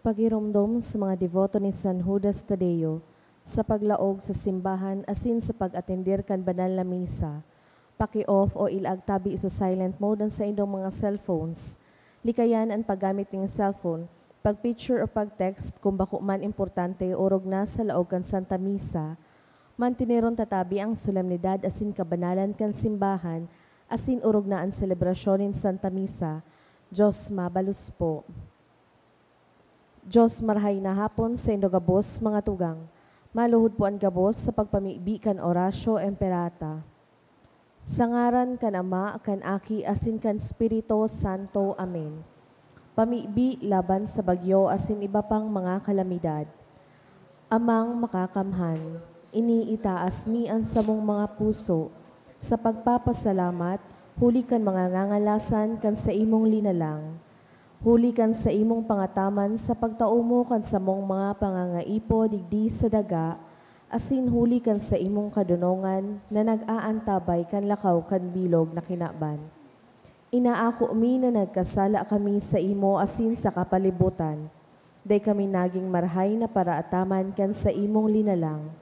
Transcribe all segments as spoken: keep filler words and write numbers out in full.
Paghiromdom sa mga deboto ni San Judas Tadeo sa paglaog sa simbahan asin sa pag-atender kan banal na misa. Paki-off o ilaag tabi sa silent mode an saindong mga cellphones. Likayan an paggamit nin cellphone, pag-picture o pag-text kun bako man importante o orog na sa laog kan Santa Misa. Manteneron ta tabi ang solemnidad asin kabanalan kan simbahan asin orog na an selebrasyon nin Santa Misa. Diyos mabalos po. Diyos, marahay na hapon saindo gabos, mga tugang. Maluhod po an gabos sa pagpamibi kan Oratio Imperata. Sa ngaran kan Ama, kan Aki, asin kan Espiritu Santo. Amen. Pamibi laban sa bagyo asin iba pang mga kalamidad. Amang Makakamhan, iniitaas mi an samong mga puso sa pagpapasalamat huli kan mga ngangalasan kan saimong linalang. Huli kan saimong pangataman sa pagtao mo kan samong mga pangangaipo digdi sa daga, asin huli kan saimong kadonongan na nag-aantabay kan lakaw kan bilog na kinaban. Inaako mi na nagkasala kami saimo asin sa kapalibutan. Dai kami nagin marahay na paraataman kan saimong linalang.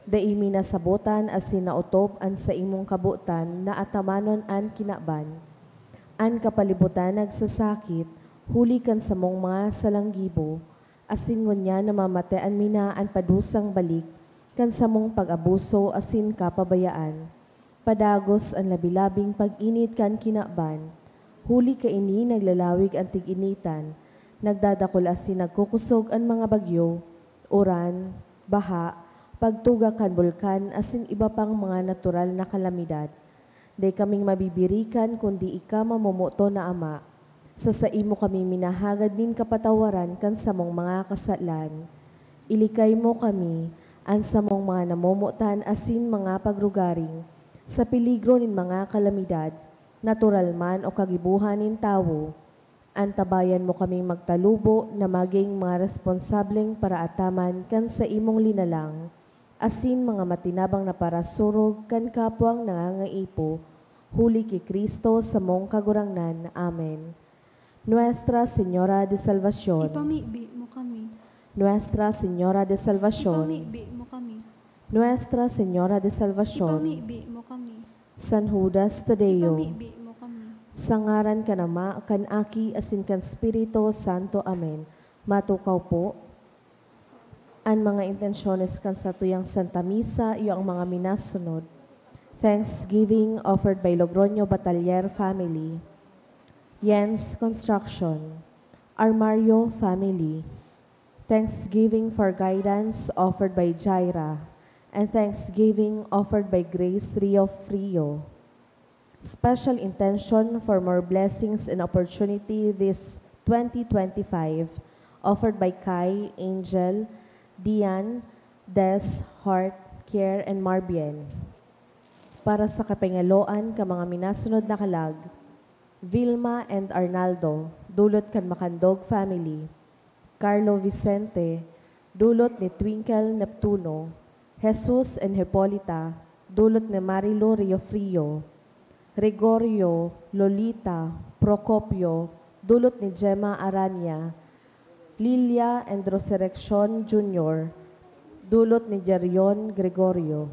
Dai mi nasabotan asin naotob an saimong kabotan na atamanon an kinaban. An kapalibutan nagsasakit huli kan samong mga salanggibo, asin ngunyan namamatean mi na an padusang balik kan samong pag-abuso asin kapabayaan. Padagos an labi-labing pag-init kan kinaban. Huli kaini naglalawig an tig-initan, nagdadakul asin nagkukosog an mga bagyo, uran, baha, pagtuga kan bulkan asin iba pang mga natural na kalamidad. Dai kaming mabibirikan kundi ika, mamomoton na Ama. Sa saimo kami minahagad nin kapatawaran kan samong mga kasalan. Ilikay mo kami, an samong mga namomotan asin mga pagrugaring, sa peligro nin mga kalamidad, natural man o kagibohan nin tawo. Antabayan mo kaming magtalubo na magin mga responsableng paraataman kan saimong linalang, asin mga matinabang na parasurog kan kapwang nangangaipo, huli ki Cristo samong Kagurangnan. Amen. Nuestra Señora de Salvacion. Ipamibi mo kami. Nuestra Señora de Salvacion. Ipamibi mo kami. Nuestra Señora de Salvacion. Ipamibi mo kami. San Judas Tadeo. Ipamibi mo kami. Sa ngaran kan Ama, kan Aki, asin kan Espiritu Santo. Amen. Matukaw po. An mga intensyones kan satuyang Santa Misa iyo ang mga minasunod. Thanksgiving offered by Logroño Batalier family, Yen's Construction, Armario family, thanksgiving for guidance offered by Jaira, and thanksgiving offered by Grace Rio Frio. Special intention for more blessings and opportunity this twenty twenty-five, offered by Kai, Angel, Dian, Des, Heart, Care, and Marbien. Para sa kapangaloan kan mga minasunod na kalag, Vilma and Arnaldo, dulot kan Macandog family. Carlo Vicente, dulot ni Twinkle Neptuno. Jesus and Hipolita, dulot ni Marilu Riofrio. Gregorio, Lolita, Procopio, dulot ni Gemma Aranya. Lilia and Resurreccion Junior, dulot ni Jerion Gregorio.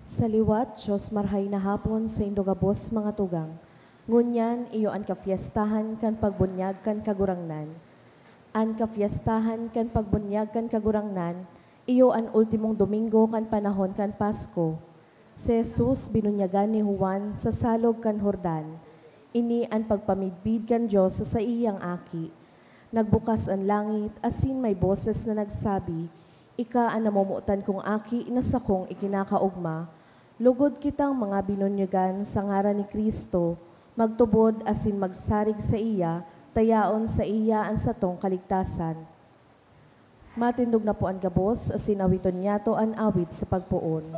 Sa liwat, Dios, marhay na hapon saindo gabos, mga tugang. Ngunyan, iyo an kapyestahan kan pagbunyag kan Kagurangnan. An kapyestahan kan pagbunyag kan Kagurangnan, iyo an ultimong domingo kan panahon kan Pasko. Si Jesus binunyagan ni Juan sa salog kan Jordan. Ini an pagpamidbid kan Dios sa saiyang Aki. Nagbukas an langit, asin may boses na nagsabi, "Ika an namomotan kong Aki na sakong ikinakaogma." Lugod kitang mga binunyagan sa ngaran ni Cristo, magtubod asin magsarig saiya, ta yaon saiya an satong kaligtasan. Matindog na po an gabos, asin awiton niyato an awit sa pagpoon.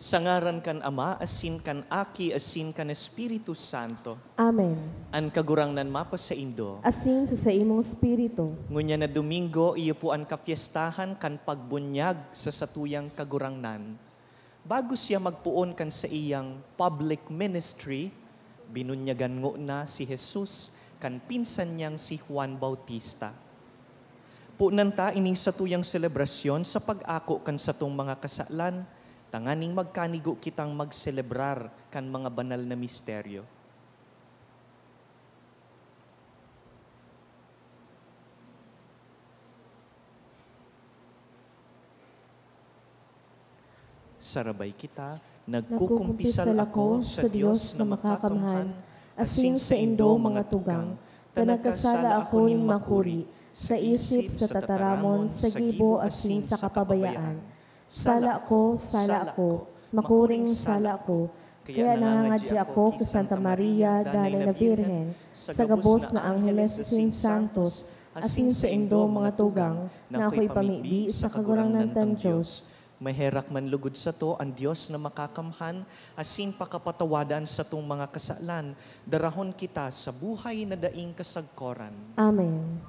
Sa ngaran kan Ama, asin kan Aki, asin kan Espiritu Santo. Amen. An Kagurangnan mapasaindo. Asin sa saimong espiritu. Ngunyan na Domingo, iyo po an kapyestahan kan pagbunyag sa satuyang Kagurangnan. Bago siya magpoon kan saiyang public ministry, binunyagan ngona si Jesus kan pinsan niyang si Juan Bautista. Punan ta ining satuyang selebrasyon sa pag-ako kan satong mga kasalan, tanganing magkanigo kitang magselebrar kan mga banal na misteryo. Sarabay kita, nagkukumpisal ako sa Dios na makakamhan, asin saindo, mga tugang, ta nagkasala ako nin makuri, sa isip, sa tataramon, sa gibo, asin sa kapabayaan. Sala ko, sala ko, makuring sala ko. Kaya nangangadya ako ki Santa Maria, Danay na Birhen, sa gabos na angheles asin santos, asin saindo, mga tugang, na ako ipamibi sa Kagurangnan tang Dios. Maherak man lugod sato an Dios na makakamhan, asin pakapatawadan satong mga kasalan, darahon kita sa buhay na daing kasagkoran. Amen.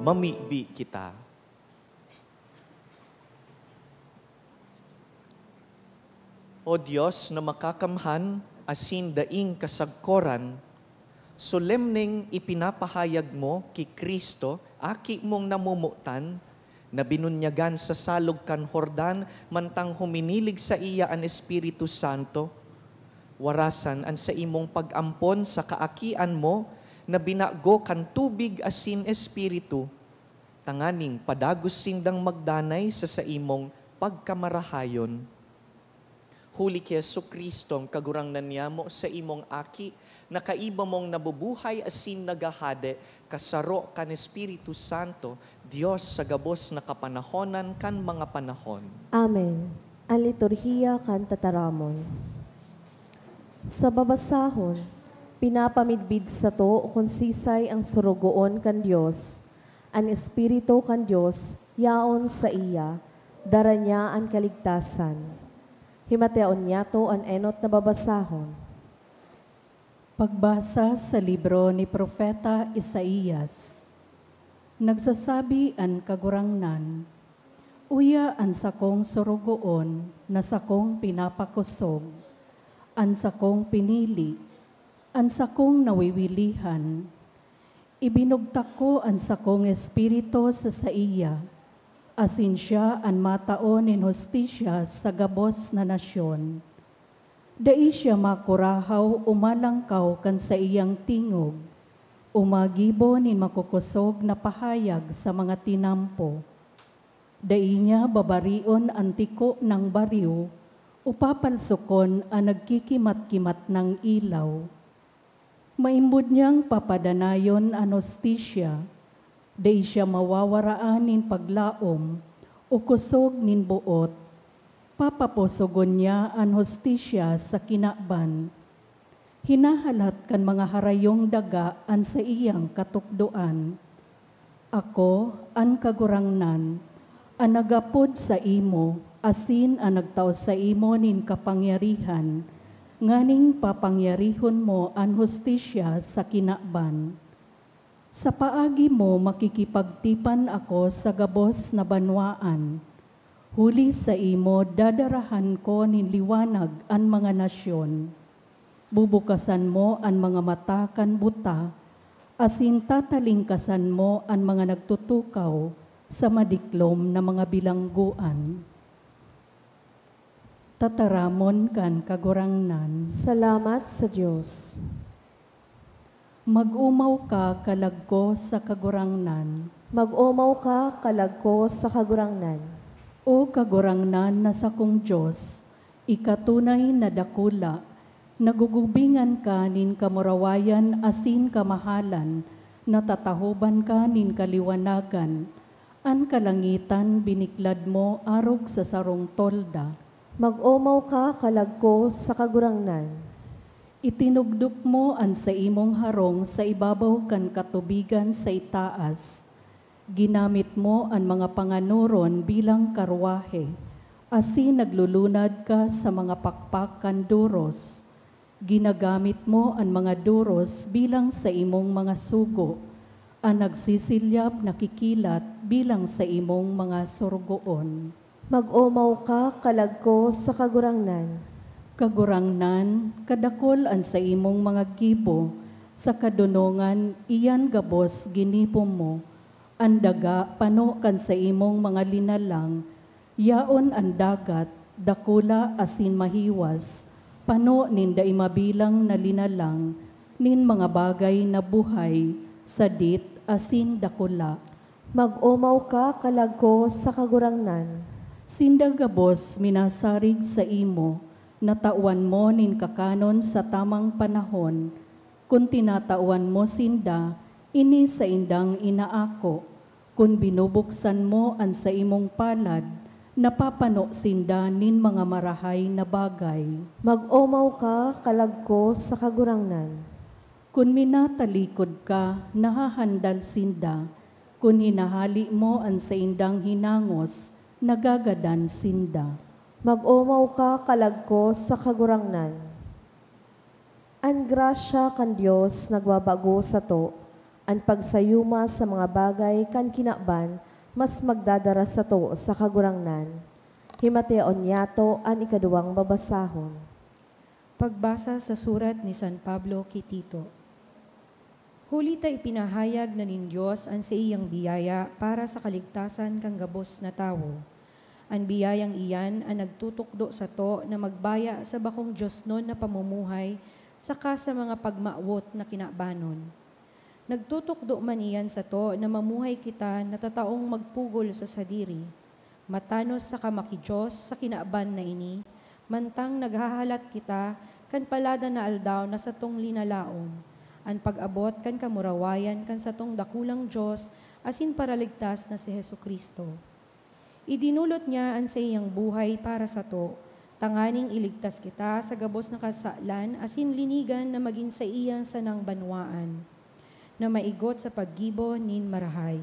Mamibi kita. O Dios na makakamhan asin daing kasagkoran, solemneng ipinapahayag mo ki Cristo, Aki mong namomotan, na binunyagan sa salog kan Jordan mantang huminilig saiya an Espiritu Santo. Warasan an saimong pag-ampon sa kaakian mo na binago kan tubig asin Espiritu, tanganing padagos sindang magdanay sa saimong pagkamarahayon. Huli ki Jesu-Cristong Kagurangnan niyamo, saimong Aki, na kaiba mong nabubuhay asin naghahade, kasaro kan Espiritu Santo, Dios sa gabos na kapanahonan kan mga panahon. Amen. An Liturhiya kan Tataramon. Sa babasahon, pinapamidbid sato kun sisay ang sorogoon kan Dios. An Espiritu kan Dios yaon saiya, dara niya an kaligtasan. Himateon niyato an enot na babasahon. Pagbasa sa libro ni Propeta Isaias. Nagsasabi an Kagurangnan, "Uya an sakong sorogoon na sakong pinapakosog, an sakong pinili, an sakong nawiwilihan. Ibinugtak ko an sakong Espiritu sa saiya, asin siya an matao nin hustisya sa gabos na nasyon. Dai siya makurahaw o malangkaw kan saiyang tingog, o magibo nin makukosog na pahayag sa mga tinampo. Dai niya babarion an tiko nang bariw, o papalsokon an nagkikimat-kimat nang ilaw. Maimbod niyang papadanayon an hustisya, dai siya mawawaraan nin paglaom o kosog nin boot. Papaposogon niya an hustisya sa kinaban. Hinahalat kan mga harayong daga an saiyang katukdoan. Ako, an Kagurangnan, an nag-apod saimo, asin an nagtao saimo nin kapangyarihan, nganing papangyarihon mo an hustisya sa kinaban. Sa paagi mo makikipagtipan ako sa gabos na banwaan, huli saimo dadarahan ko nin liwanag an mga nasyon. Bubukasan mo an mga mata kan buta, asin tatalingkasan mo an mga nagtutukaw sa madiklom na mga bilanggoan." Tataramon kan Kagurangnan. Salamat sa Dios. Mag-omaw ka, kalag ko sa Kagurangnan. Mag-omaw ka, kalag ko sa Kagurangnan. O Kagurangnan na sakong Dios, ika tunay na dakula, nagugubingan ka nin kamurawayan asin kamahalan, natatahoban ka nin kaliwanagan. An kalangitan biniklad mo arog sa sarong tolda. Mag-omaw ka, kalag ko sa Kagurangnan. Itinugdok mo an saimong harong sa ibabaw kan katubigan sa itaas. Ginamit mo an mga panganoron bilang karwahe, asin naglulunad ka sa mga pakpak kan doros. Ginagamit mo an mga doros bilang saimong mga sugo, an nagsisilyab nakikilat bilang saimong mga sorogoon. Mag-omaw ka, kalag ko sa Kagurangnan. Kagurangnan, kadakul an saimong mga gibo, sa kadonongan iyan gabos ginibo mo. An daga pano kan saimong mga linalang, yaon an dagat, dakula asin mahiwas, pano nin dai mabilang na linalang nin mga bagay na buhay, sadit asin dakula. Mag-omaw ka, kalag ko sa Kagurangnan. Sinda gabos minasarig saimo, natawan mo nin kakanon sa tamang panahon. Kun tinatawan mo sinda, ini saindang inaako. Kun binubuksan mo an saimong palad, napapano sinda nin mga marahay na bagay. Mag-omaw ka, kalag ko sa Kagurangnan. Kun minatalikod ka, nahahandal sinda. Kun hinahali mo an saindang hinangos, nagagadan sinda. Mag-omaw ka, kalag ko sa Kagurangnan. An grasya kan Dios nagbabago sato, An pagsayuma sa mga bagay kan kinaban mas magdadara sato sa Kagurangnan. Himateon niyato an ikaduwang babasahon. Pagbasa sa surat ni San Pablo ki Tito. Huli ta ipinahayag na nin Dios an saiyang biyaya para sa kaligtasan kan gabos na tawo. An biyayang iyan an nagtutukdo sato na magbaya sa bakong diosnon na pamumuhay saka sa mga pagmawot na kinabanon. Nagtutukdo man iyan sato na mamuhay kita na tataong magpugol sa sadiri, matanos saka maki-Dios sa kinaban na ini, mantang naghahalat kita kan paladan na aldaw na satong linalaom, an pag-abot kan kamurawayan kan satong dakulang Dios asin Paraligtas na si Jesu-Cristo. Idinulot niya an saiyang buhay para sato, tanganing iligtas kita sa gabos na kasalan asin linigan na magin saiyang sanang banwaan, na maigot sa paggibo nin marahay.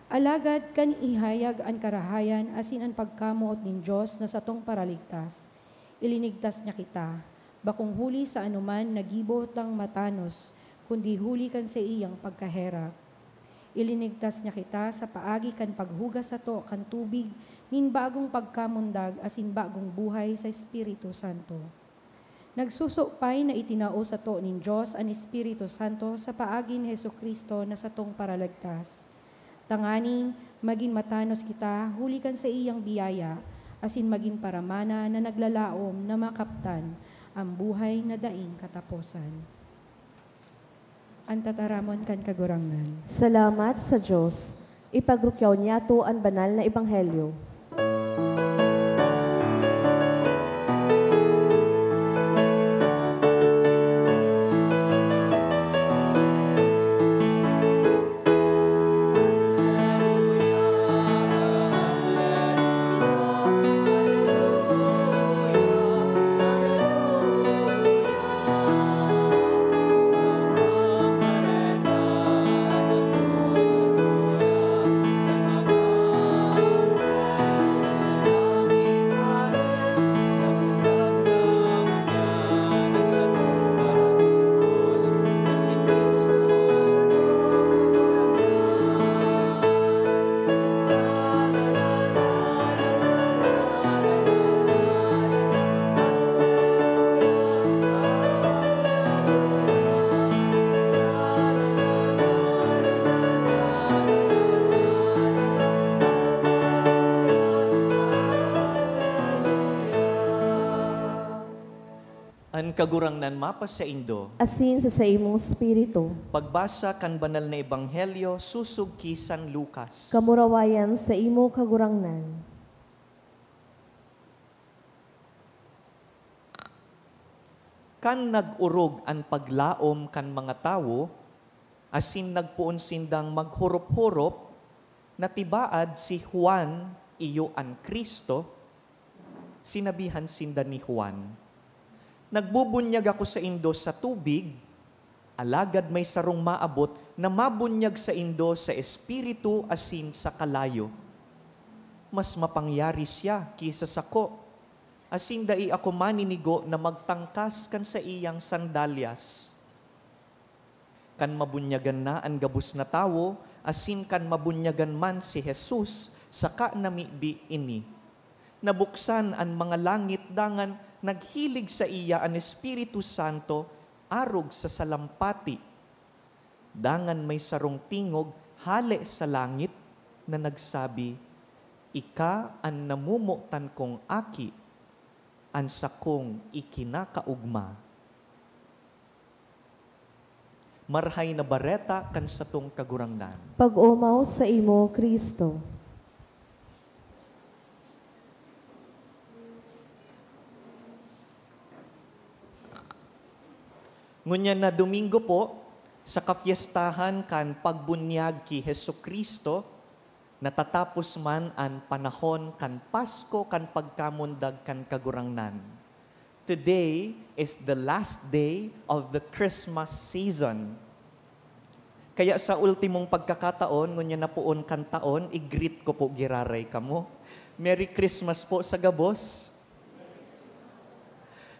Alagad kan ihayag an karahayan asin an pagkamoot nin Dios na satong Paraligtas, ilinigtas niya kita, bakong huli sa anoman na gibo tang matanos, kundi huli kan saiyang pagkaherak. Ilinigtas niya kita sa paagi kan paghugas sato kan tubig nin bagong pagkamundag asin bagong buhay sa Espiritu Santo. Nagsusupay na itinao sato nin Dios an Espiritu Santo sa paagi ni Jesu-Cristo na satong Paraligtas, tanganing magin matanos kita huli kan saiyang biyaya, asin magin paramana na naglalaom na makaptan an buhay na daing kataposan. An tataramon kan Kagurangnan. Salamat sa Dios. Ipagrukyaw niyato an banal na ebanghelyo. An Kagurangnan mapasaindo. Asin sa saimong espiritu. Pagbasa kan Banal na Ebanghelyo sosog ki San Lucas. Kamurawayan saimo, Kagurangnan. Kan nag-orog an paglaom kan mga tawo, asin nagpoon sindang maghorop-horop, natibaad si Juan, iyo an Cristo, sinabihan sinda ni Juan, "Nagbubunyag ako saindo sa tubig, alagad may sarong maabot na mabunyag saindo sa espiritu asin sa kalayo. Mas mapangyari siya ki sa sako, asin dai ako maninigo na magtangkas kan saiyang sandalyas." Kan mabunyagan na an gabos na tawo, asin kan mabunyagan man si Jesus saka namibi ini, nabuksan an mga langit dangan naghilig saiya an Espiritu Santo arog sa salampati. Dangan may sarong tingog hale sa langit na nagsabi, "Ika an namomotan kong Aki, an sakong ikinakaogma." Marahay na Bareta kan satong Kagurangnan. Pag-omaw saimo, Cristo. Ngunyan na Domingo po, sa kafiestahan kan pagbunyag ki Jesu-Cristo, natatapos man an panahon kan Pasko kan pagkamundag kan Kagurangnan. Today is the last day of the Christmas season. Kaya sa ultimong pagkakataon, ngunyan na poon kan taon, i-greet ko po giraray kamo. Merry Christmas po sa gabos.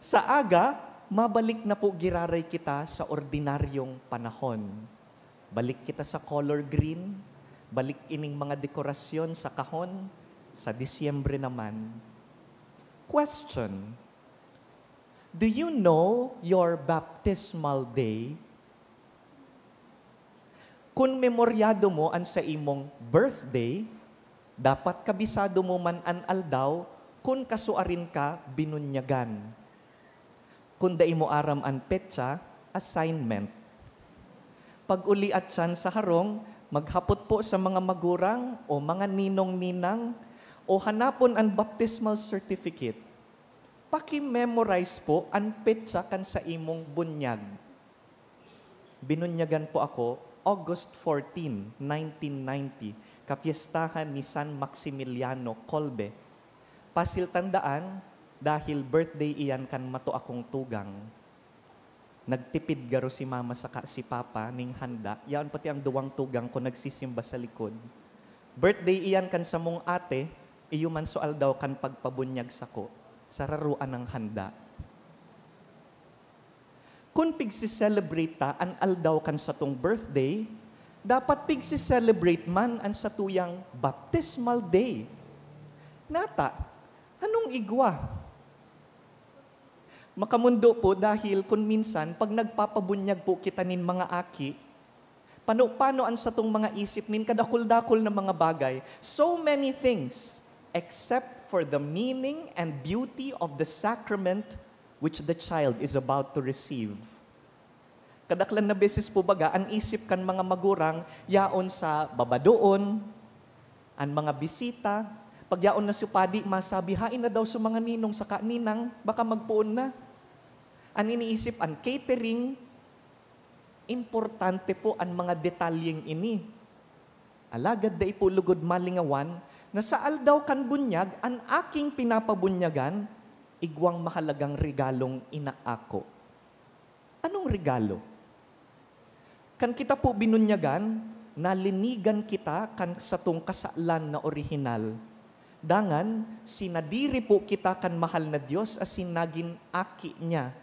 Sa aga, mabalik na po giraray kita sa ordinaryong panahon. Balik kita sa color green, balik ining mga dekorasyon sa kahon, sa Disyembre naman. Question, do you know your baptismal day? Kun memoryado mo an sa imong birthday, dapat kabisado mo man an aldaw kun kasuarin ka binunyagan. Kun dai mo aram an petsa, assignment. Pag-uli atyan sa harong, maghapot po sa mga magurang o mga ninong-ninang o hanapon an baptismal certificate. Paki-memorize po an petsa kan sa imong bunyag. Binunyagan po ako August fourteen, nineteen ninety, kapyestahan ni San Maximiliano Kolbe. Pasil tandaan, dahil birthday iyan kan mato akong tugang. Nagtipid garo si mama saka si papa ning handa, yaon pati ang duwang tugang ko nagsisimba sa likod. Birthday iyan kan samong ate, iyo man so aldaw kan pagpabunyag sako, sararoan ang handa. Kun pigse-celebrate ta an aldaw kan satong birthday, dapat pigse-celebrate man an satuyang baptismal day. Nata, anong igwa? Makamondo po dahil kun minsan, pag nagpapabunyag po kita nin mga aki, pano-pano an satong mga isip nin kadakul-dakul na mga bagay, so many things, except for the meaning and beauty of the sacrament which the child is about to receive. Kadaklan na beses po baga, an isip kan mga magurang yaon sa babadoon, an mga bisita. Pag yaon na si padi, masabi, "Hain na daw sa mga ninong saka ninang, baka magpoon na." An iniisip, an catering, importante po an mga detalyeng ini. Alagad dai po lugod malingawan na sa aldaw kan bunyag, an aking pinapabunyagan, igwang mahalagang regalong inaako. Anong regalo? Kan kita po binunyagan, nalinigan kita kan satong kasalan na orihinal. Dangan, sinadiri po kita kan mahal na Dios asin nagin aki niya.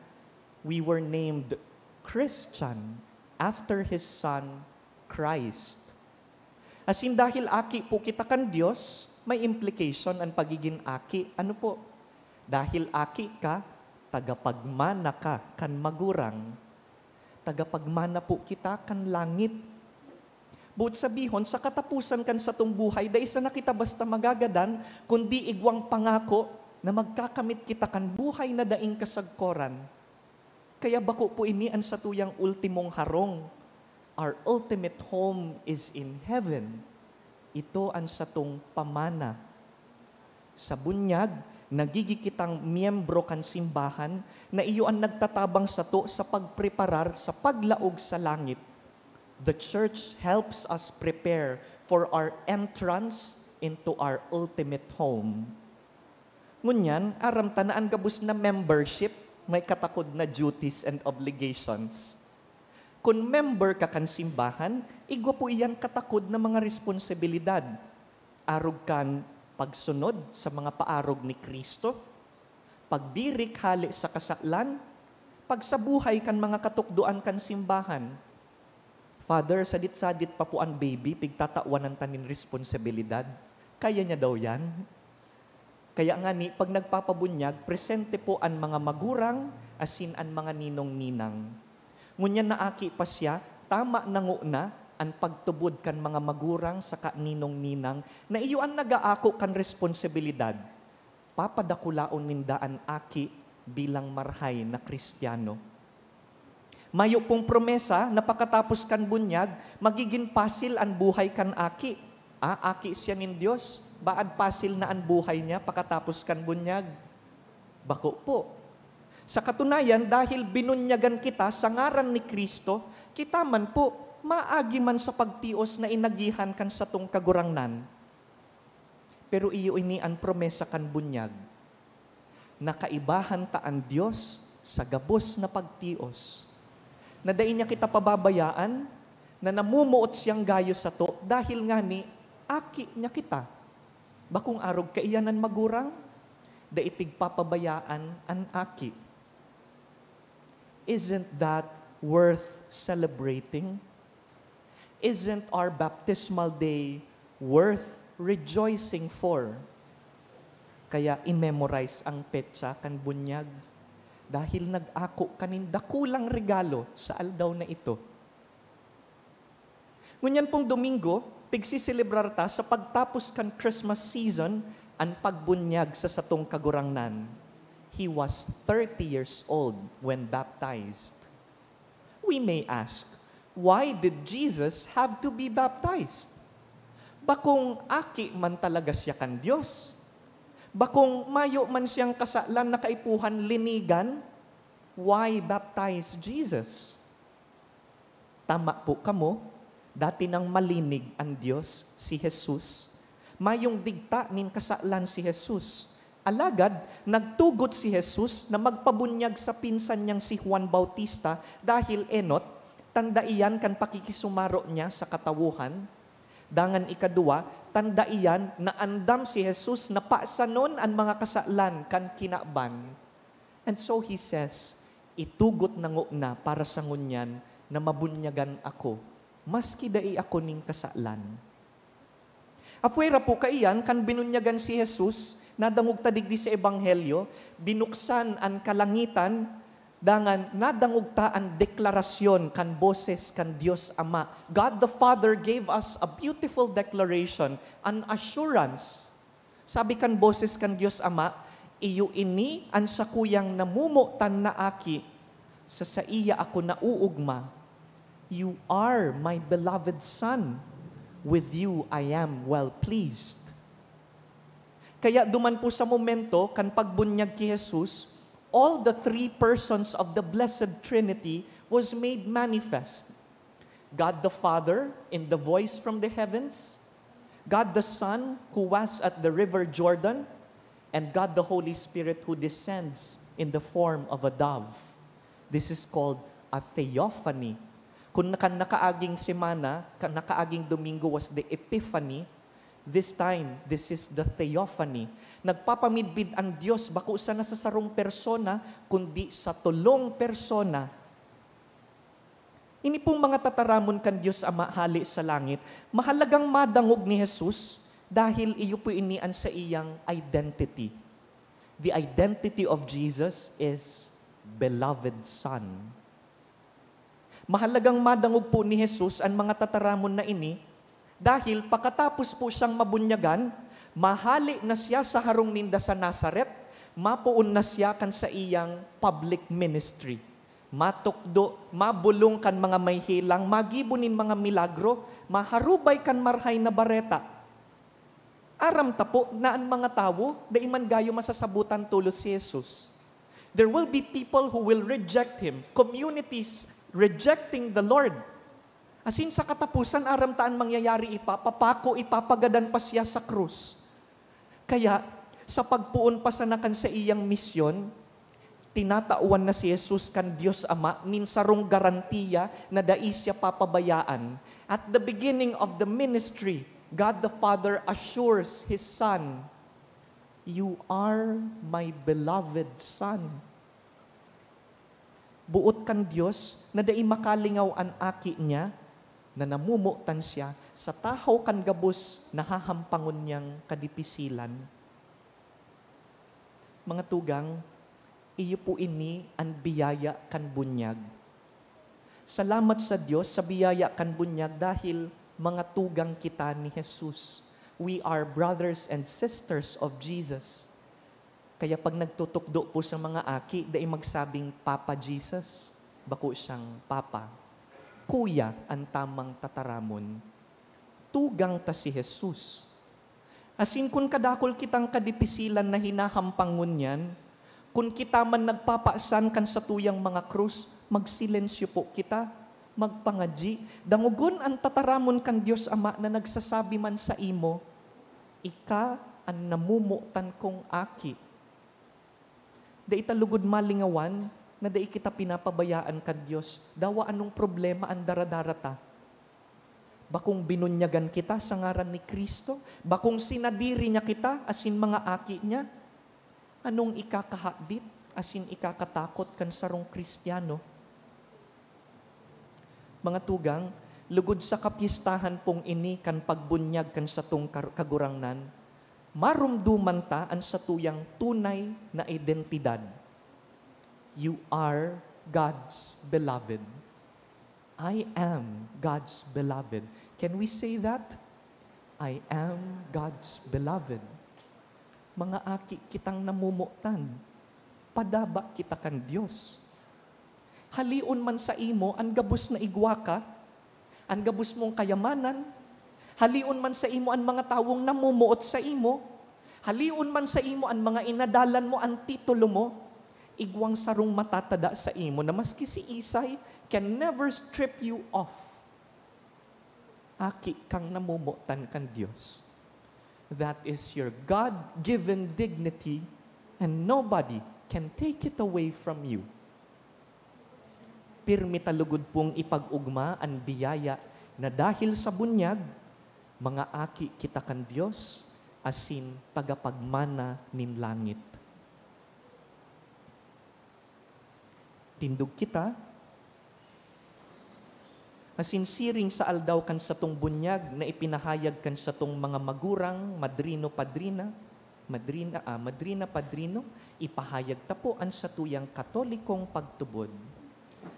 We were named Christian after His Son, Christ. Asin dahil aki po kita kan Dios, may implication an pagigin aki. Ano po? Dahil aki ka, tagapagmana ka kan magurang. Tagapagmana po kita kan langit. Boot sabihon, sa kataposan kan satong buhay, dai sana kita basta magagadan, kundi igwang pangako na magkakamit kita kan buhay na daing kasagkoran. Kaya bako po ini an satuyang ultimong harong. Our ultimate home is in heaven. Ito an satong pamana. Sa bunyag, nagigi kitang miyembro kan simbahan na iyo an nagtatabang sato sa pagpreparar sa paglaog sa langit. The church helps us prepare for our entrance into our ultimate home. Ngunyan, aram ta na an gabos na membership may katakod na duties and obligations. Kun member ka kan simbahan, igwa po iyan katakod na mga responsibilidad. Arog kan pagsunod sa mga paarog ni Cristo, pagbirik hale sa kasalan, pagsabuhay kan mga katukdoan kan simbahan. Father, sadit-sadit pa po an baby, pigtatawanan ta nin responsibilidad. Kaya niya daw yan? Kaya ngani, pag nagpapabunyag, presente po an mga magurang asin an mga ninong-ninang. Ngunyan na aki pa siya, tama na ngona an pagtubod kan mga magurang saka ninong-ninang na iyo an nagaako kan responsibilidad. Papadakulaon ninda an aki bilang marhay na Cristiano. Mayo pong promesa na pakatapos kan bunyag, magigin pasil an buhay kan aki. Ah, aki siya nin Dios, baad pasil na an buhay niya pakatapos kan bunyag? Bako po. Sa katunayan, dahil binunyagan kita sa ngaran ni Cristo, kita man po, maagi man sa pagtios na inagihan kan satong Kagurangnan. Pero iyo ini an promesa kan bunyag, na kaibahan ta an Dios sa gabos na pagtios, na dai niya kita pababayaan, na namumuot siyang gayo sato, dahil ngani aki niya kita. Bakong arog kaiyan an magurang, dai pigpapabayaan an aki. Isn't that worth celebrating? Isn't our baptismal day worth rejoicing for? Kaya i-memorize ang petsa kan bunyag, dahil nag-ako ka nin dakulang regalo sa aldaw na ito. Ngunyan pong Domingo, pigsiselebrar ta sa pagtapos kan Christmas season an pagbunyag sa satong Kagurangnan. He was thirty years old when baptized. We may ask, "Why did Jesus have to be baptized? Bakong aki man talaga siya kan Dios? Bakong mayo man siyang kasalan na kaipuhan linigan? Why baptize Jesus?" Tama po kamo, dati nang malinig an Dios, si Jesus. Mayong digta nin kasalan si Jesus. Alagad, nagtugot si Jesus na magpabunyag sa pinsan niyang si Juan Bautista dahil enot, tanda iyan kan pakikisumaro niya sa katawohan. Dangan ikaduwa, tanda iyan na andam si Jesus na pasanon an mga kasalan kan kinaban. And so he says, "Itugot na ngona para sa ngunyan na mabunyagan ako, maski dai ako nin kasalan." Apwera po kaiyan, kan binunyagan si Jesus, nadangog ta digdi sa Ebanghelyo, binuksan an kalangitan, dangan nadangog ta an deklarasyon kan boses kan Dios Ama. God the Father gave us a beautiful declaration, an assurance. Sabi kan boses kan Dios Ama, "Iyo ini an sakuyang namomotan na Aki, sa saiya ako nauugma. You are my beloved Son. With you I am well pleased." Kaya duman po sa momento kan pagbunyag ki Jesus, all the three persons of the Blessed Trinity was made manifest. God the Father in the voice from the heavens, God the Son who was at the river Jordan, and God the Holy Spirit who descends in the form of a dove. This is called a theophany. Kung naka-, nakaaging semana, ka-, nakaaging Domingo was the Epiphany, this time, this is the theophany. Nagpapamidbid ang Diyos bako sana sa sarong persona, kundi sa tolong persona. Ini pong mga tataramon kan Dios Ama hale sa langit, mahalagang madangog ni Jesus dahil iyo po ini an saiyang identity. The identity of Jesus is beloved Son. Mahalagang madangog po ni Jesus an mga tataramon na ini dahil pakatapos po siyang mabunyagan, mahale na siya sa harong ninda sa Nazaret, mapoon na siya kan saiyang public ministry. Matukdo, mabolong kan mga may helang, magibo nin mga milagro, maharubay kan Marahay na Bareta. Aram ta po na an mga tawo dai man gayo masasabotan tolos si Jesus. There will be people who will reject Him, communities rejecting the Lord. Asin sa kataposan, aram ta an mangyayari, ipapapako, ipapagadan pa siya sa krus. Kaya, sa pagpoon pa sana kan saiyang misyon, tinatawan na si Jesus kan Dios Ama nin sarong garantiya na dai siya papabayaan. At the beginning of the ministry, God the Father assures His Son, "You are my beloved Son." Boot kan Dios na dai makalingaw an Aki niya, na namomotan siya sa tahaw kan gabos na hahampangon niyang kadipisilan. Mga tugang, iyo po ini an biyaya kan bunyag. Salamat sa Dios sa biyaya kan bunyag dahil mga tugang kita ni Jesus. We are brothers and sisters of Jesus. Kaya pag nagtutukdo po sa mga aki, dai magsabing Papa Jesus. Bako siyang Papa. Kuya an tamang tataramon. Tugang ta si Jesus. Asin kun kadakul kitang kadipisilan na hinahampang ngunyan, kun kita man nagpapasan kan satuyang mga krus, magsilensyo po kita, magpangadyi, dangogon an tataramon kan Dios Ama na nagsasabi man saimo, "Ika an namomotan kong aki." Dai ta lugod malingawan na dai kita pinapabayaan kan Dios. Dawa anong problema an daradara ta? Bakong binunyagan kita sa ngaran ni Cristo? Bakong sinadiri niya kita asin mga aki niya? Anong ikakahadit asin ikakatakot kan sarong Kristiyano? Mga tugang, Lugod sa kapyestahan pong ini kan pagbunyag kan satong kar-, Kagurangnan, marumduman ta an satuyang tunay na identidad. You are God's beloved. "I am God's beloved." Can we say that? "I am God's beloved." Mga aki kitang namomotan, padaba kita kan Dios. Halion man saimo an gabos na igwa ka, an gabos mong kayamanan, halion man saimo an mga tawong namomoot saimo, halion man saimo an mga inadalan mo, an titulo mo, igwang sarong matatada saimo na maski si Isay can never strip you off. Aki kang namomotan kan Dios. That is your God-given dignity, and nobody can take it away from you. Pirmi ta lugod pong ipag-ogma an biyaya na dahil sa bunyag, mga aki kita kan Dios, asin tagapagmana nin langit. Tindog kita, asin siring sa aldaw kan satong bunyag na ipinahayag kan satong mga magurang, madrino, padrina, madrina, ah, madrina, padrino, ipahayag ta po an satuyang Katolikong pagtubod.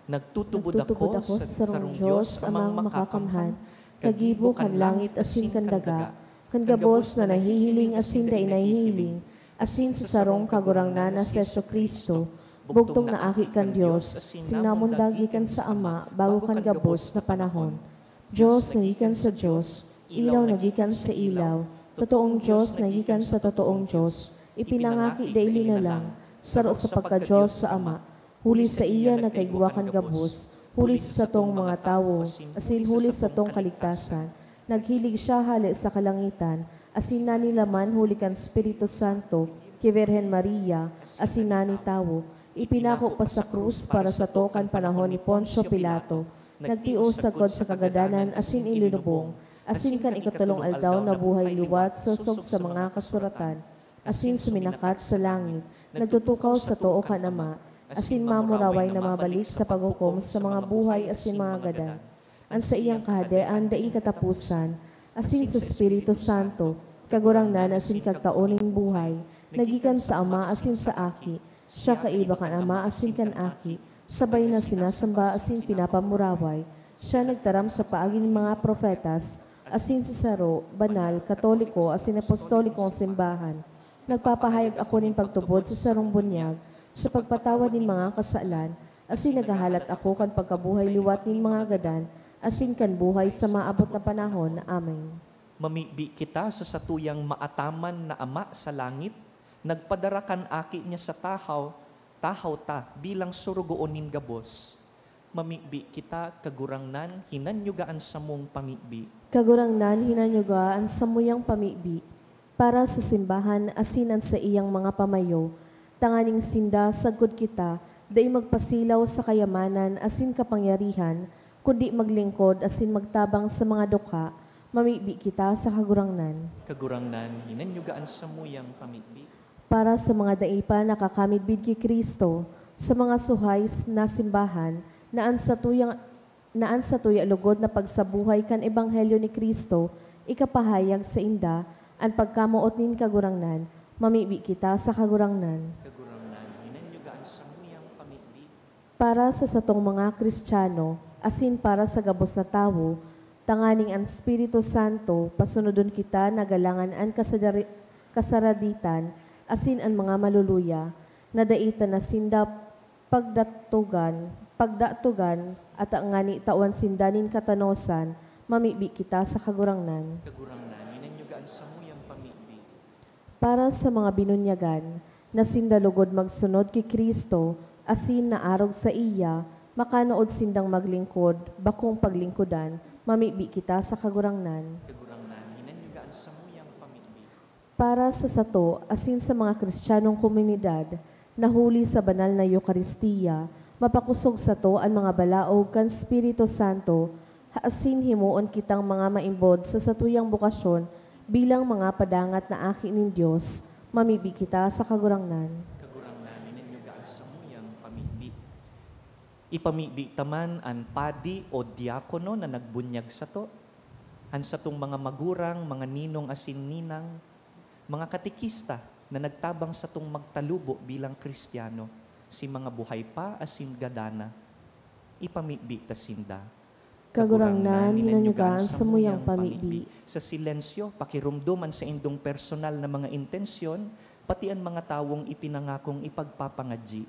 Nagtutubod ako sa sarong Dios, Amang Makakamhan, kagibo kan langit asin kan daga, kan gabos na nahihiling asin dai nahihiling, asin sa sarong Kagurangnan na si Jesu-Cristo, bugtong na Aki kan Dios, asin namundag gikan sa Ama bago kan gabos na panahon. Dios na gikan sa Dios, ilaw na gikan sa ilaw, totoong Dios na gikan sa totoong Dios, ipinangaki dai linalang, saro sa pagka-Dios sa Ama. Huli saiya nagkaigwa kan gabos, huli sa satong mga tawo, asin huli sa satong kaligtasan. Naghilig siya hale sa kalangitan, asin nanilaman huli kan Espiritu Santo, ki Birhen Maria, asin nani tawo. Ipinako pa sa krus para sato kan panahon ni Poncio Pilato. Nagtios sagkod sa kagadanan asin ilinubong, asin kan ikatolong aldaw nabuhay liwat sosog sa mga kasuratan, asin suminakat sa langit, nagtutukaw sa too kan Ama, asin mamuraway na mabalik sa paghukom sa mga buhay asin mga gadan. An saiyang Kahadean daing kataposan, asin sa Espiritu Santo, Kagurangnan asin Kagtao nin buhay, na gikan sa Ama asin sa Aki, siya kaiba kan Ama asin kan Aki, sabay na sinasamba asin pinapamuraway. Siya nagtaram sa paagi nin mga propetas, asin sa saro, banal, katoliko, asin apostolikong simbahan. Nagpapahayag ako nin pagtubod sa sarong bunyag, sa pagpatawad nin mga kasalan, asin naghahalat ako kan pagkabuhay liwat nin mga gadan, asin kan buhay sa maabot na panahon. Amen. Mamibi kita sa satuyang maataman na Ama sa langit, nagpadara kan Aki niya sa tahaw, tahaw ta bilang sorogoon nin gabos. Mamibi kita, Kagurangnan, hinanyuga an samong pamibi. Kagurangnan, hinanyuga an samuyang pamibi. Para sa simbahan asin an saiyang mga pamayo, tanganing sinda, sagkod kita, dai magpasilaw sa kayamanan asin kapangyarihan, kundi maglingkod asin magtabang sa mga dukha, mamibi kita sa Kagurangnan. Kagurangnan, hinanyuga an samuyang pamibi. Para sa mga dai pa nakakamidbid ki Cristo, sa mga suhay na simbahan, na an satuyang, na an satuya lugod na pagsabuhay kan ebanghelyo ni Cristo ikapahayag sainda, an pagkamoot nin Kagurangnan, mamibi kita sa Kagurangnan. Kagurangnan, hinanyuga an samuyang pamibi. Para sa satong mga Kristiyano, asin para sa gabos na tawo, tanganing an Espiritu Santo, pasunodon kita na galangan an kasadari-, kasaraditan, asin an mga maluluya, na dai ta na sinda pagdatogan, pagdatogan, ata ngani tawan sinda nin katanosan, mamibi kita sa Kagurangnan. Kagurangnan, hinanyuga an samuyang pamibi. Para sa mga binunyagan, na sinda lugod magsunod ki Cristo, asin naarog saiya, makanood sindang maglingkod, bakong paglingkodan, mamibi kita sa Kagurangnan. Kagurangnan, hinanyuga an samuyang pamibi. Para sa sato, asin sa mga Kristiyanong komunidad, na huli sa banal na Eukaristia, mapakosog sato an mga balaog kan Espiritu Santo, asin himoon kitang mga maimbod sa satuyang bokasyon bilang mga padangat na aki nin Dios, mamibi kita sa Kagurangnan. Kagurangnan, hinanyuga an samuyang pamibi. Ipamibi ta man an padi o diakono na nagbunyag sato, an satong mga magurang, mga ninong asin ninang, mga katekista na nagtabang satong magtalubo bilang Kristiyano, si mga buhay pa asin gadan na. Ipamibi ta sinda. Kagurangnan, hinanyoga an samuyang pamibi. Sa silensyo, pakiromdom an saindong personal na mga intensyon, pati an mga tawong ipinangakong ipagpapangadyi.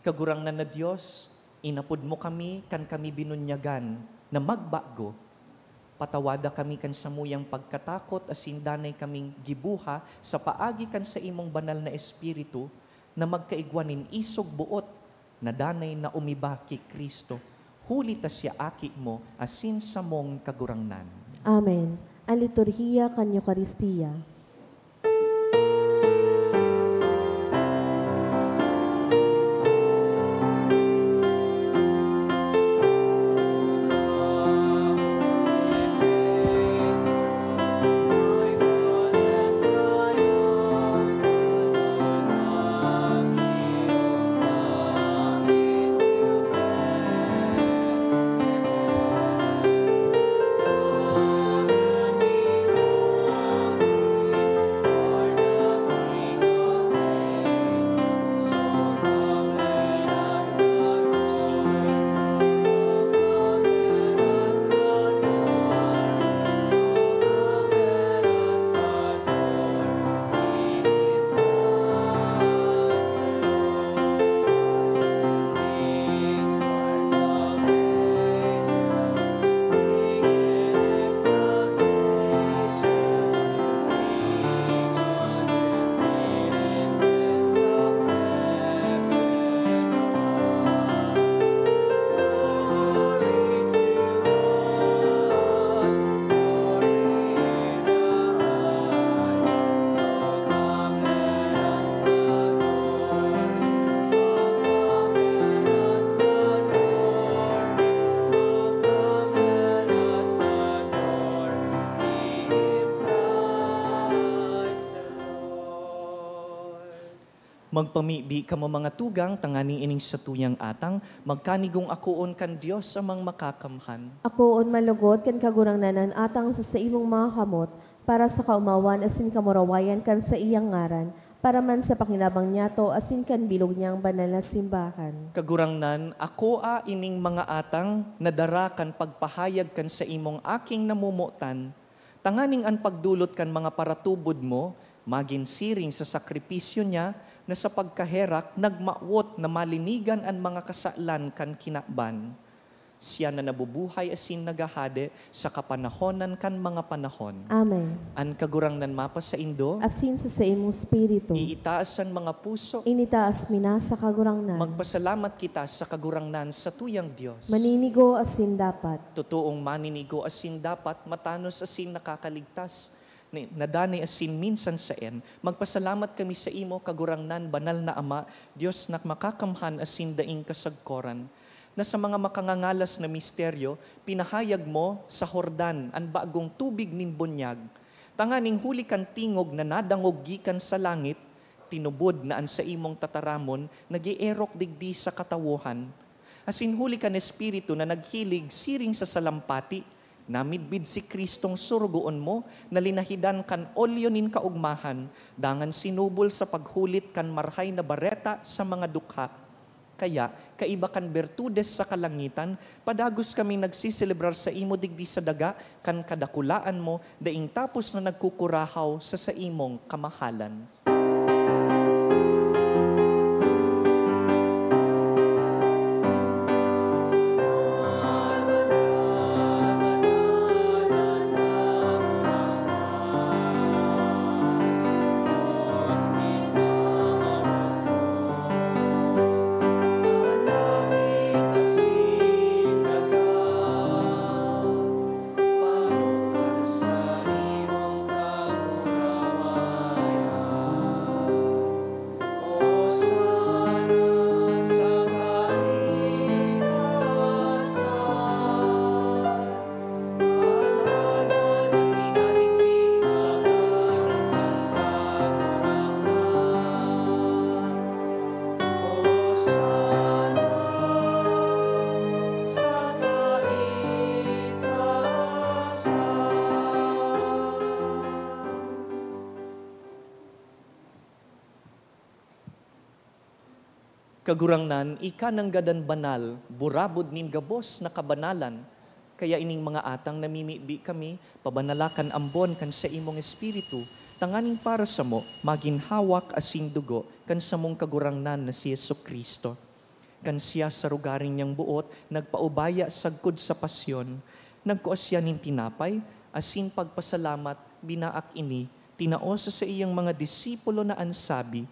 Kagurangnan na Dios, inapod mo kami kan kami binunyagan na magbago. Patawada kami kan samuyang pagkatakot asin danay kaming gibuha sa paagi kan saimong banal na Espiritu na magkaigwa nin isog boot na danay na umiba ki Cristo, huli ta siya Aki mo asin samong Kagurangnan. Amen. An liturhiya kan Eukaristia. Magpamibi kamo, mga tugang, tanganing ining satuyang atang magkanigong akoon kan Dios Amang Makakamhan. Akoon man logod kan Kagurangnan an atang sa saimong mga kamot, para sa kaomawan asin kamurawayan kan saiyang ngaran, para man sa pakinabang niyato asin kan bilog niyang banal na simbahan. Kagurangnan, akoa ining mga atang na dara kan pagpahayag kan saimong Aking namomotan, tanganing an pagdolot kan mga paratubod mo magin siring sa sakripisyo niya, na sa pagkaherak nagmawot na malinigan an mga kasalan kan kinaban. Siya na nabubuhay asin naghahade sa kapanahonan kan mga panahon. Amen. An Kagurangnan mapasaindo. Asin sa saimong espiritu. Iitaas an mga puso. Initaas mi na sa Kagurangnan. Magpasalamat kita sa Kagurangnan, satuyang Dios. Maninigo asin dapat. Totoong maninigo asin dapat, matanos asin nakakaligtas, ni, na danay asin minsan saen. Magpasalamat kami saimo, Kagurangnan, Banal na Ama, Dios na makakamhan asin daing kasagkoran, na sa mga makangangalas na misteryo, pinahayag mo sa Jordan an bagong tubig nin bunyag, tanganing huli kan tingog na nadangog gikan sa langit, tinubod na an saimong tataramon nag-eerok digdi sa katawohan, asin huli kan Espiritu na naghilig siring sa salampati, namidbid si Cristong sorogoon mo na linahidan kan olyo nin kaogmahan, dangan sinubol sa paghulit kan Marahay na Bareta sa mga dukha. Kaya, kaiba kan bertudes sa kalangitan, padagos kaming nagseselebrar saimo digdi sa daga kan kadakulaan mo, daing tapos na nagkukurahaw sa saimong kamahalan. Kagurangnan, ika nanggadan banal, burabod nin gabos na kabanalan. Kaya ining mga atang namimibi kami, pabanala kan ambon kan saimong Espiritu, tanganing para samo magin hawak asin dugo kan samong Kagurangnan na si Jesu-Cristo. Kan siya sa rogaring niyang boot nagpaubaya sagkod sa pasyon, nagkua siya nin tinapay, asin pagpasalamat, binaak ini, tinao sa saiyang mga disipulo na an sabi,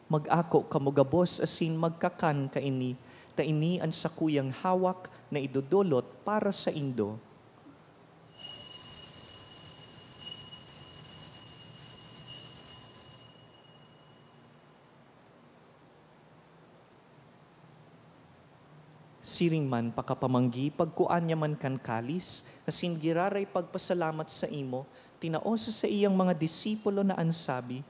"Mag-ako kamo gabos asin magkakan kaini, ta ini an sakuyang hawak na idodolot para saindo." Siring man pakapamanggi, pagkua niya man kan kalis, asin giraray pagpasalamat saimo, tinao sa saiyang mga disipulo na an sabi,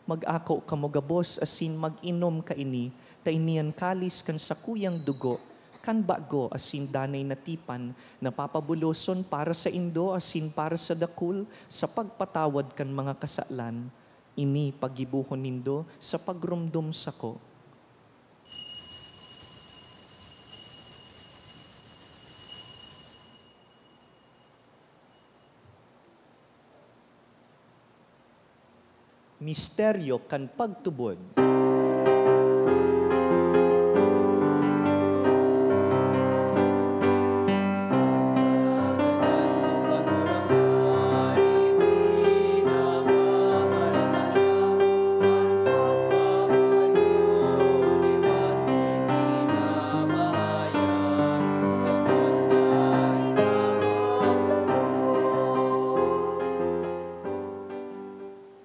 "Mag-ako kamo gabos asin mag-inom kaini, ta ini an kalis kan sakuyang dugo, kan bago asin danay na tipan, na papabuloson para saindo asin para sa dakul sa pagpatawad kan mga kasalan. Ini paggibohon nindo sa pagromdom sako." Misteryo kan pagtubod.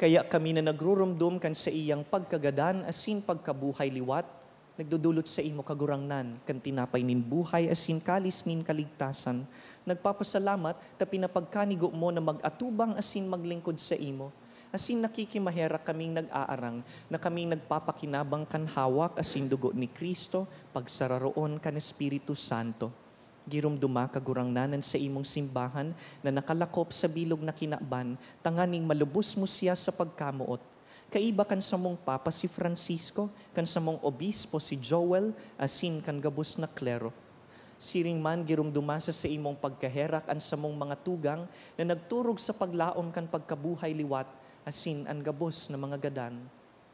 Kaya kami na nagruromdom kan saiyang pagkagadan asin pagkabuhay liwat, nagdodolot saimo, Kagurangnan, kan tinapay nin buhay asin kalis nin kaligtasan, nagpapasalamat ta pinapagkanigo mo na mag-atubang asin maglingkod saimo. Asin nakikimaherak kaming nag-aarang na kaming nagpapakinabang kan hawak asin dugo ni Cristo, pagsararoon kan Espiritu Santo. Giromdoma, Kagurangnan, an saimong simbahan na nakalakop sa bilog na kinaban, tanganing malubos mo siya sa pagkamoot. Kaiba kan samong Papa si Francisco, kan samong Obispo si Joel, asin kan gabos na klero. Siring man, giromdoma sa saimong pagkaherak an samong mga tugang na nagturog sa paglaom kan pagkabuhay liwat asin an gabos na mga gadan.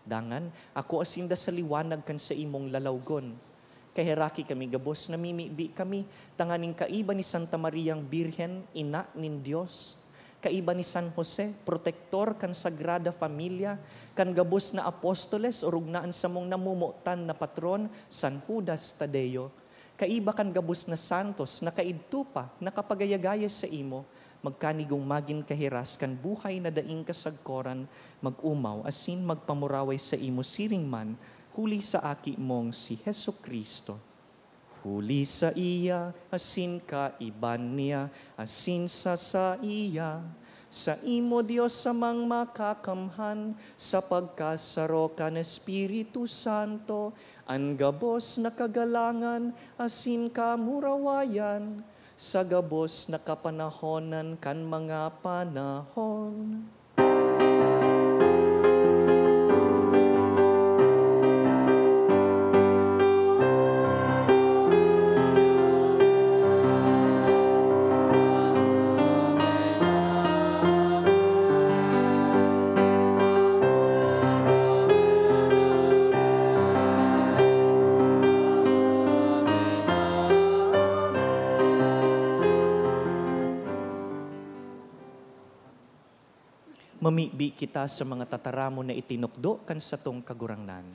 Dangan, akoa sinda sa liwanag kan saimong lalawgon. Kaheraki kami gabos, namimibi kami, tanganing kaiba ni Santa Mariang Birhen, Ina nin Dios, kaiba ni San Jose, protektor kan Sagrada Familia, kan gabos na apostoles, orog na an samong namomotan na patron, San Judas Tadeo. Kaiba kan gabos na santos na kaidto pa nakapagayagaya saimo, magkanigong magin kahiras kan buhay na daing kasagkoran, mag-omaw asin magpamuraway saimo siring man, huli sa Aki mong si Jesu-Cristo. Huli saiya, asin kaiban niya, asin sa saiya, saimo, Dios Amang Makakamhan, sa pagkasaro kan Espiritu Santo, an gabos na kagalangan asin kamurawayan, sa gabos na kapanahonan kan mga panahon. Mamibi kita sa mga tataramon na itinukdo kan satong Kagurangnan.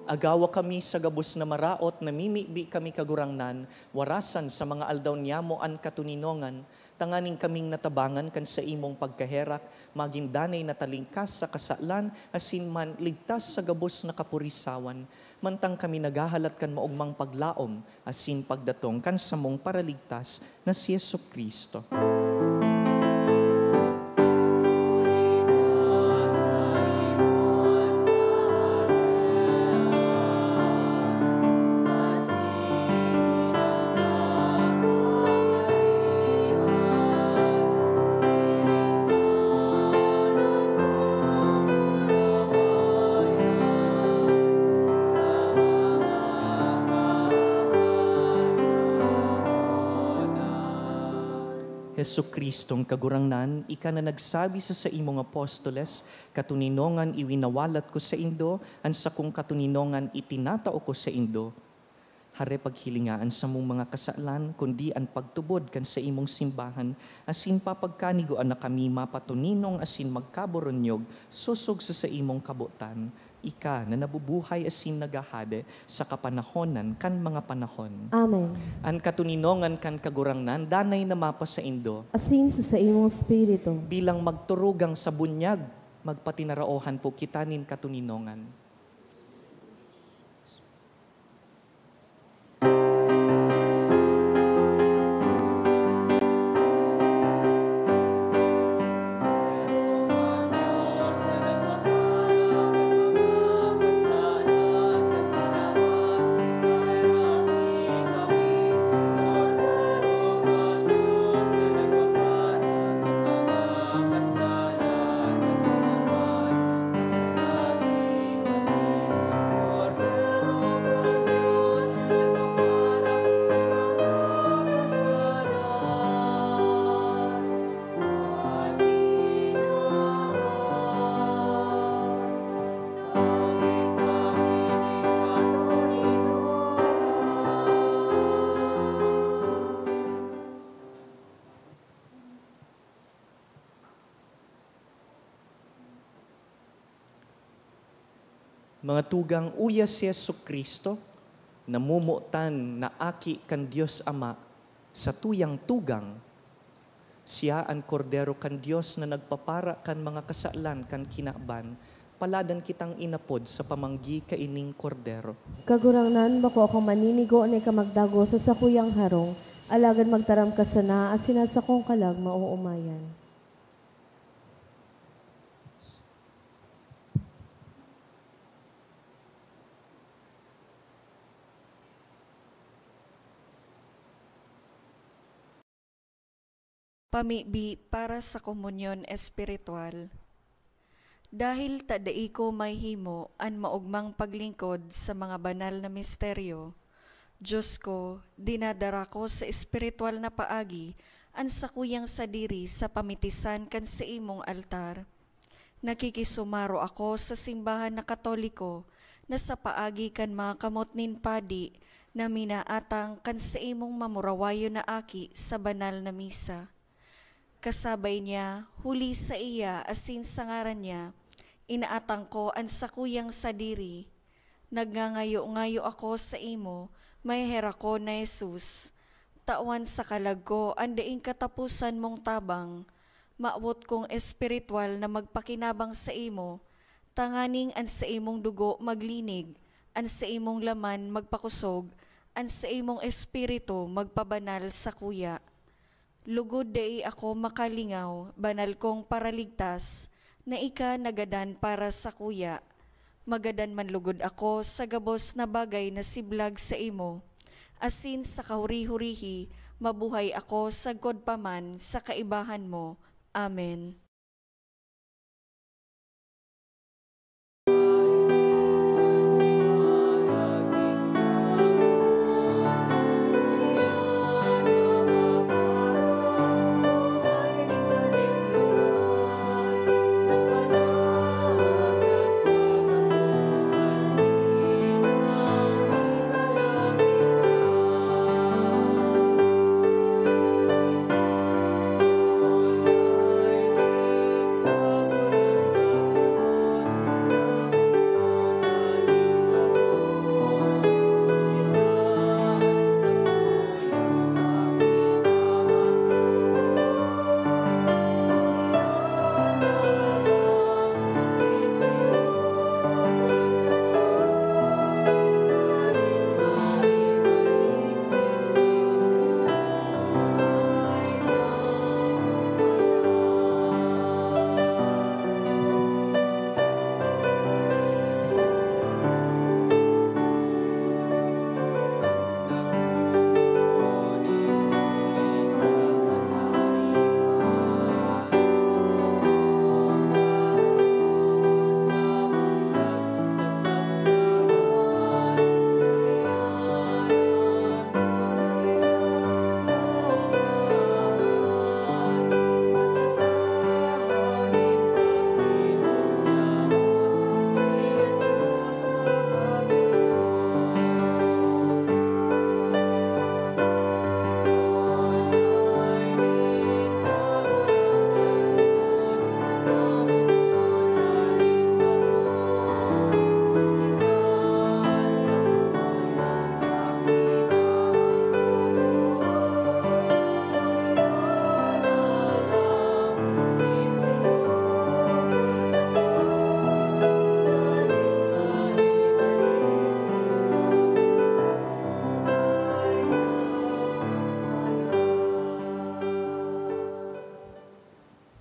Agawa kami sa gabos na maraot, namimibi kami, Kagurangnan, warasan sa mga aldaw niyamo an katoninongan, tanganing kaming natabangan kan saimong pagkaherak, magin danay na talingkas sa kasalan, asin man ligtas sa gabos na kapurisawan, mantang kami naghahalat kan maogmang paglaom asin pagdatong kan samong Paraligtas na si Jesu-Cristo. Jesu-Cristong Kagurangnan, ika na nagsabi sa saimong apostoles, "Katoninongan iwinawalat ko saindo, an sakong katoninongan itinatao ko saindo." Hare paghilinga an samong mga kasalan, kundi an pagtubod kan saimong simbahan, asin papagkanigoan na kami mapatoninong asin magkaboronyog sosog sa saimong kabotan, ika na nabubuhay asin naghahade sa kapanahonan kan mga panahon. Amen. An katoninongan kan Kagurangnan danay na mapasaindo. Asin sa saimong espiritu. Bilang magturugang sa bunyag, magpatinaraohan po kita nin katoninongan. Mga tugang, uya si Jesu-Cristo, namomotan na Aki kan Dios Ama, satuyang tugang. Siya an Kordero kan Dios na nagpapara kan mga kasalan kan kinaban. Paladan kitang inapod sa pamanggi kaining Kordero. Kagurangnan, bako ako maninigo na ika magdagos sa sakuyang harong, alagad magtaram ka sana asin an sakong kalag maoomayan. Pamibi para sa komunyon espiritual. Dahil ta dai ko mahihimo an maogmang paglingkod sa mga banal na misteryo, Dios ko, dinadara ko sa espiritual na paagi an sakuyang sadiri sa pamitisan kan saimong altar. Nakikisumaro ako sa simbahan na Katoliko na sa paagi kan mga kamot nin padi na minaatang kan saimong mamurawayon na aki sa banal na misa. Kasabay niya, huli saiya asin sa ngaran niya, inaatang ko an sakuyang sadiri. Nagngangayo-ngayo ako saimo, maheherakon na Jesus, tawan sa kalag ko an daing kataposan mong tabang. Mawot kong espiritual na magpakinabang saimo, tanganing an saimong dugo maglinig, an saimong laman magpakosog, an saimong espiritu magpabanal sakuya. Lugod dai ako makalingaw, banal kong Paraligtas, na ika nagadan para sakuya. Magadan man lugod ako sa gabos na bagay na siblag saimo, asin sa kahuri-hurihi, mabuhay ako sagkod pa man sa kaibahan mo. Amen.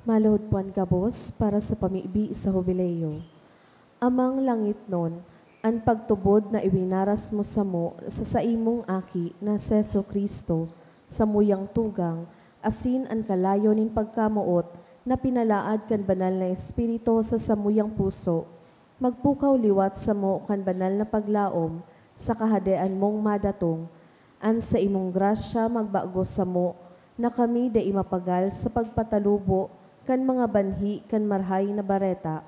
Maluhod po an gabos para sa pamibi sa Hubileo. Amang langitnon, an pagtubod na iwinaras mo samo sa saimong Aki na si Jesu-Cristo, samuyang tugang, asin an kalayo nin pagkamoot na pinalaad kan Banal na Espiritu sa samuyang puso, magpukaw liwat samo kan banal na paglaom sa Kahadean mong madatong. An saimong grasya magbago samo na kami dai mapagal sa pagpatalubo kan mga banhi kan Marahay na Bareta.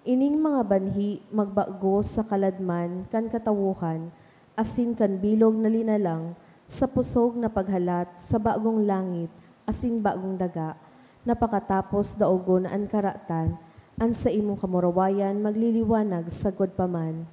Ining mga banhi magbago sa kaladman kan katawohan asin kan bilog na linalang sa pusog na paghalat sa bagong langit asin bagong daga, na pakatapos daogon an karatan, an saimong kamurawayan magliliwanag sagkod pa man.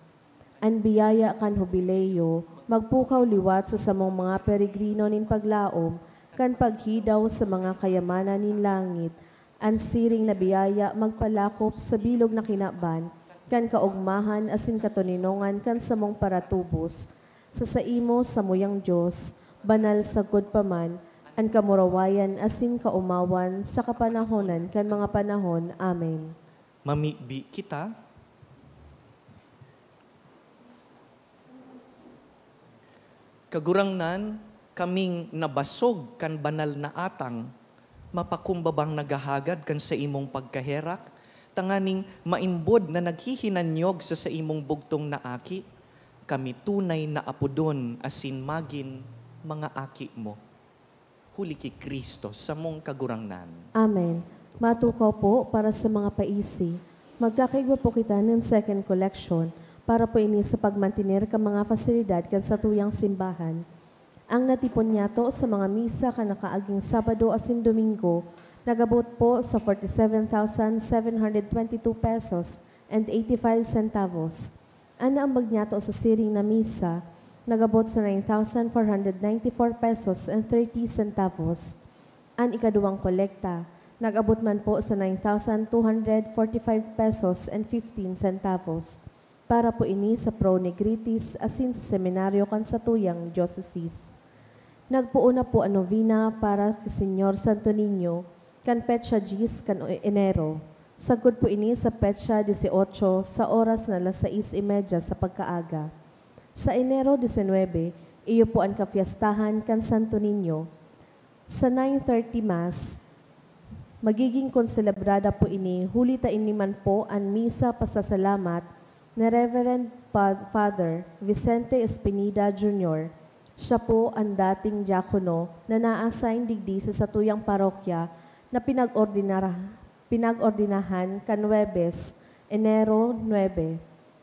An biyaya kan Hubileo magpukaw liwat sa samong mga peregrino nin paglaom kan paghidaw sa mga kayamanan nin langit. An siring na biyaya magpalakop sa bilog na kinaban kan kaogmahan asin katoninongan kan samong paratubos. Sa saimo, samuyang Dios, banal sagkod pa man an kamurawayan asin kaomawan sa kapanahonan kan mga panahon. Amen. Mamibi kita. Kagurangnan, kaming nabasog kan banal na atang, mapakumbabang naghahagad kan saimong pagkaherak, tanganing maimbod na naghihinanyog sa saimong bugtong na Aki, kami tunay na apodon asin magin mga aki mo. Huli ki Cristo, samong Kagurangnan. Amen. Matukaw po para sa mga paisi. Magkakaigwa po kita nin second collection para po ini sa pagmantener kan mga fasilidad kan satuyang simbahan. Ang natipon niyato sa mga misa kan nakaaging Sabado asin Domingo nag-abot po sa forty-seven thousand seven hundred twenty-two pesos and eighty-five centavos. An naambag niyato sa siring na misa nag-abot sa nine thousand four hundred ninety-four pesos and thirty centavos. An ikaduwang kolekta nag-abot man po sa nine thousand two hundred forty-five pesos and fifteen centavos para po ini sa Pro Negritis asin sa seminaryo kan satuyang diocese. Nagpoon na po an novena para ki Señor Santo Niño kan petsa dyes kan Enero. Sagkod po ini sa petsa dieciocho sa oras na alas sais y media sa pagkaaga. Sa Enero diecinuebe, iyo po an kapiestahan kan Santo Niño. Sa nine thirty Mass, magiging konselebrada po ini, huli ta ini man po an misa pasasalamat ni Reverend Pa-, Father Vicente Espinida Junior. Siya po an dating diakono na na-assign digdi sa satuyang parokya na pinag-ordinara-, pinag-ordinahan kan Huwebes, Enero nuebe.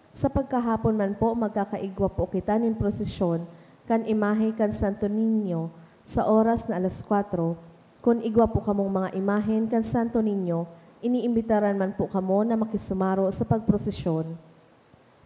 Sa pagkahapon man po, magkakaigwa po kita nin prosesyon kan imahe kan Santo Niño sa oras na alas kwatro. Kun igwa po kamong mga imahen kan Santo Niño, iniimbitaran man po kamo na makisumaro sa pagprosesyon.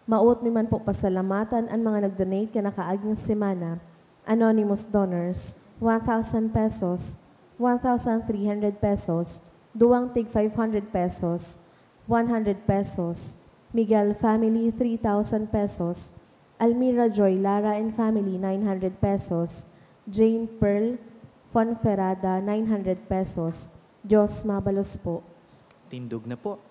Maot mi man po pasalamatan an mga nag-donate kan nakaaging semana. Anonymous donors, one thousand pesos, one thousand three hundred pesos, duwang tig five hundred pesos, one hundred pesos, Miguel family, three thousand pesos, Almira Joy Lara and family, nine hundred pesos, Jane Pearl Fonferrada, nine hundred pesos. Diyos mabalos po. Tindog na po.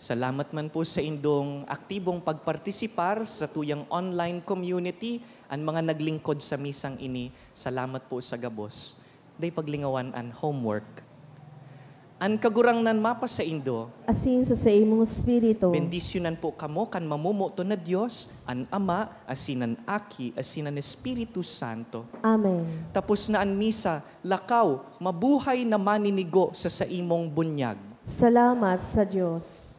Salamat man po sa indong aktibong pagpartisipar sa tuyang online community, an mga naglingkod sa misang ini. Salamat po sa gabos. Dai paglingawan an homework. An Kagurangnan mapasaindo. Asin sa saimong espiritu. Bendisyonan po kamo kan mamomoton na Dios, an Ama, asin an Aki, asin an Espiritu Santo. Amen. Tapos na an misa, lakaw, mabuhay na maninigo sa saimong bunyag. Salamat sa Dios.